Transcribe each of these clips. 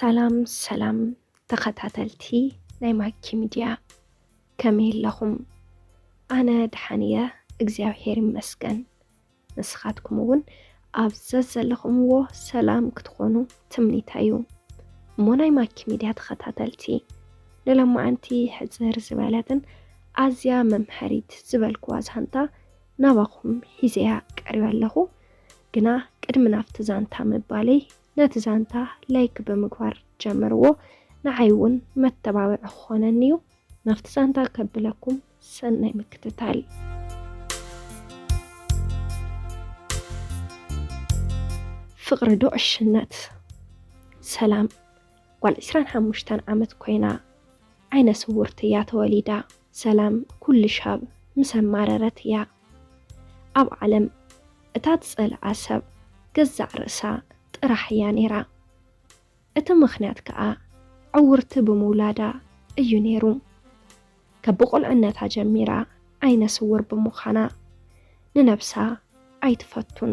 ሰላም ሰላም ተኸታተልቲ ናይ ማኪ ሚድያ፣ ከመይ ኣለኹም? ኣነ ደሓን እየ፣ እግዚኣብሔር ይመስገን። ንስኻትኩም እውን ኣብ ዘዘለኹምዎ ሰላም ክትኾኑ ትምኒተይ እዩ። እሞ ናይ ማኪ ሚድያ ተኸታተልቲ፣ ንሎማዓንቲ ሕጽር ዝበለትን ኣዝያ መምሃሪት ዝበልኩዋ ዛንታ ናባኹም ሒዘያ ቀሪበ ኣለኹ። ግና ቅድሚ ናብቲ ዛንታ ምባለይ፣ ነቲ ዛንታ ላይክ ብምግባር ጀምርዎ፣ ንዓይ እውን መተባብዒ ክኾነኒ እዩ። ናብቲ ዛንታ ከብለኩም፣ ሰናይ ምክትታል። ፍቕሪ ዶ ዕሽነት? ሰላም ጓል ዕስራን ሓሙሽተን ዓመት ኮይና፣ ዓይነ ስውርቲ እያ ተወሊዳ። ሰላም ኩሉ ሻብ ምስ ኣማረረት እያ። ኣብ ዓለም እታ ትጸልኣ ሰብ ገዛእ ርእሳ ጥራሕ እያ ነይራ። እቲ ምኽንያት ከኣ ዕውርቲ ብምውላዳ እዩ ነይሩ። ካብ ብቑልዕነታ ጀሚራ ዓይነ ስውር ብምዃና ንነብሳ ኣይትፈቱን።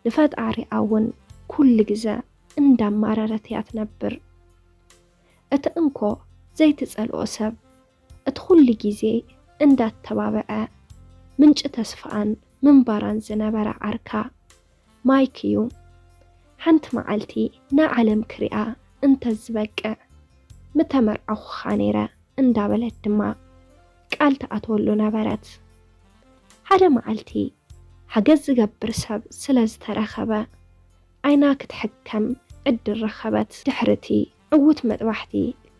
ንፈጣሪኣ እውን ኩሉ ግዘ እንዳማረረት እያ ትነብር። እቲ እንኮ ዘይትጸልኦ ሰብ፣ እቲ ኩሉ ግዜ እንዳተባብዐ ምንጪ ተስፋኣን ምንባራን ዝነበረ ዓርካ ማይክ እዩ። ሓንቲ መዓልቲ ንዓለም ክሪኣ እንተዝበቅዕ፣ ምተመርዓኹኻ ነይረ እንዳበለት ድማ ቃል ትኣትወሉ ነበረት። ሓደ መዓልቲ ሓገዝ ዝገብር ሰብ ስለ ዝተረኸበ፣ ዓይና ክትሕከም ዕድል ረኸበት። ድሕሪቲ ዕዉት መጥባሕቲ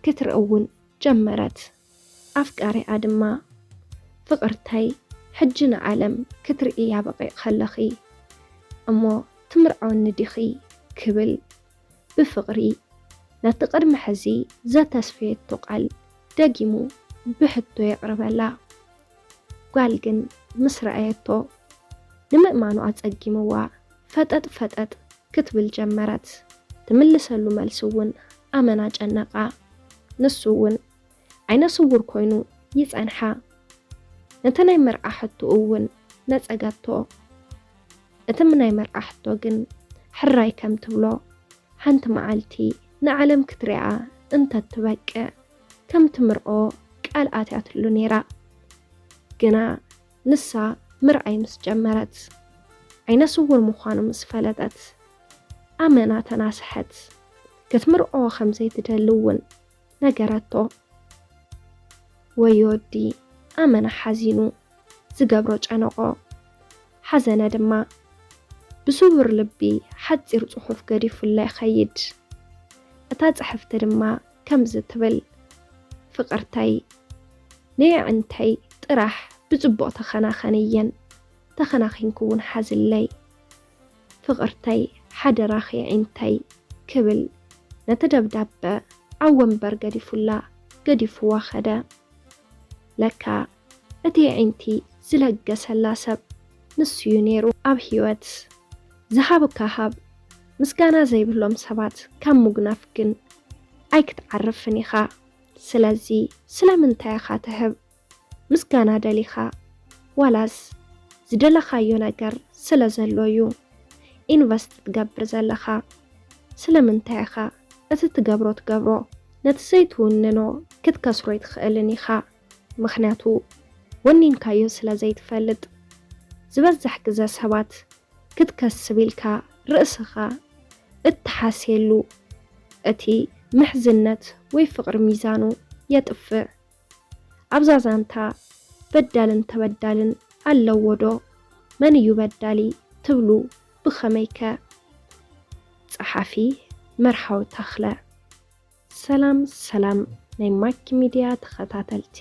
ክትርኢ እውን ጀመረት። ኣፍቃሪኣ ድማ፣ "ፍቕርተይ፣ ሕጂ ንዓለም ክትርእያ በቒቕኺ ኣለኺ፣ እሞ ትምርዓውኒ ዲኺ?" ክብል ብፍቕሪ ነቲ ቅድሚ ሕዚ ዘተስፈየቶ ቃል ደጊሙ ብሕቶ የቕርበላ። ጓል ግን ምስ ረኣየቶ ንምእማኑ ኣጸጊምዋ፣ ፈጠጥ ፈጠጥ ክትብል ጀመረት። ትምልሰሉ መልሲ እውን ኣመና ጨነቓ። ንሱ እውን ዓይነ ስውር ኮይኑ ይጸንሓ። ነቲ ናይ መርዓ ሕቶ እውን ነጸገቶ። እቲ ናይ መርዓ ሕቶ ግን ሕራይ ከም ትብሎ፣ ሓንቲ መዓልቲ ንዓለም ክትሪኣ እንተትበቅዕ ከም ትምርዖ ቃል ኣትያትሉ ነይራ። ግና ንሳ ምርኣይ ምስ ጀመረት፣ ዓይነ ስውር ምዃኑ ምስ ፈለጠት፣ ኣመና ተናስሐት። ክትምርዖ ከም ዘይትደሊ እውን ነገረቶ። ወዮ ወዲ ኣመና ሓዚኑ፣ ዝገብሮ ጨነቖ። ሓዘነ ድማ ብስውር ልቢ ሓጺር ጽሑፍ ገዲፉላ ይኸይድ። እታ ጽሕፍቲ ድማ ከምዚ ትብል፣ "ፍቕርተይ፣ ንየዕንተይ ጥራሕ ብጽቡቕ ተኸናኸንየን፣ ተኸናኺንኪ እውን ሓዝለይ። ፍቕርተይ፣ ሓደራኺ የዒንተይ" ክብል ነቲ ደብዳበ ኣብ ወንበር ገዲፉላ፣ ገዲፍዋ ኸደ። ለካ እቲ የዒንቲ ዝለገሰላ ሰብ ንሱ'ዩ ነይሩ። ኣብ ህይወት ዝሃብካ ሃብ፣ ምስጋና ዘይብሎም ሰባት ካብ ምጉናፍ ግን ኣይክትዓርፍን ኢኻ። ስለዚ ስለምንታይ ኢኻ ትህብ? ምስጋና ደሊኻ፣ ዋላስ ዝደለኻዮ ነገር ስለ ዘሎ እዩ ኢንቨስት ትገብር ዘለኻ? ስለምንታይ ኢኻ እቲ ትገብሮ ትገብሮ? ነቲ ዘይትውንኖ ክትከስሮ ኣይትኽእልን ኢኻ። ምኽንያቱ ወኒንካዮ ስለ ዘይትፈልጥ። ዝበዝሕ ግዘ ሰባት ክትከስብ ኢልካ ርእስኻ እትሓስየሉ፣ እቲ ምሕዝነት ወይ ፍቕሪ ሚዛኑ የጥፍእ። ኣብዛ ዛንታ በዳልን ተበዳልን ኣለዎ ዶ? መን እዩ በዳሊ ትብሉ? ብኸመይከ? ጸሓፊ መርሃዊ ተኽለ። ሰላም ሰላም ናይ ማኪ ሚድያ ተኸታተልቲ፣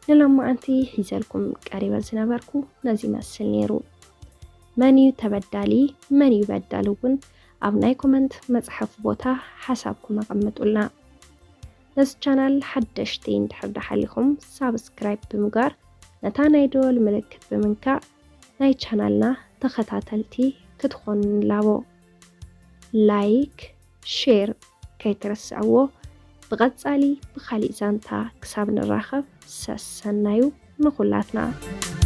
ንሎማዓንቲ ሒዘልኩም ቀሪበ ዝነበርኩ ነዚ ይመስል ነይሩ። መን እዩ ተበዳሊ፣ መን እዩ በዳሊ እውን ኣብ ናይ ኮመንት መጽሓፍ ቦታ ሓሳብኩም ኣቐምጡልና። ነዚ ቻናል ሓደሽቲ እንድሕር ደሓሊኹም ሳብስክራይብ ብምግባር ነታ ናይ ደወል ምልክት ብምንካእ ናይ ቻናልና ተኸታተልቲ ክትኾኑ ንላቦ። ላይክ፣ ሼር ከይትረስዕዎ። ብቐጻሊ ብኻሊእ ዛንታ ክሳብ ንራኸብ ሰሰናዩ ንኹላትና።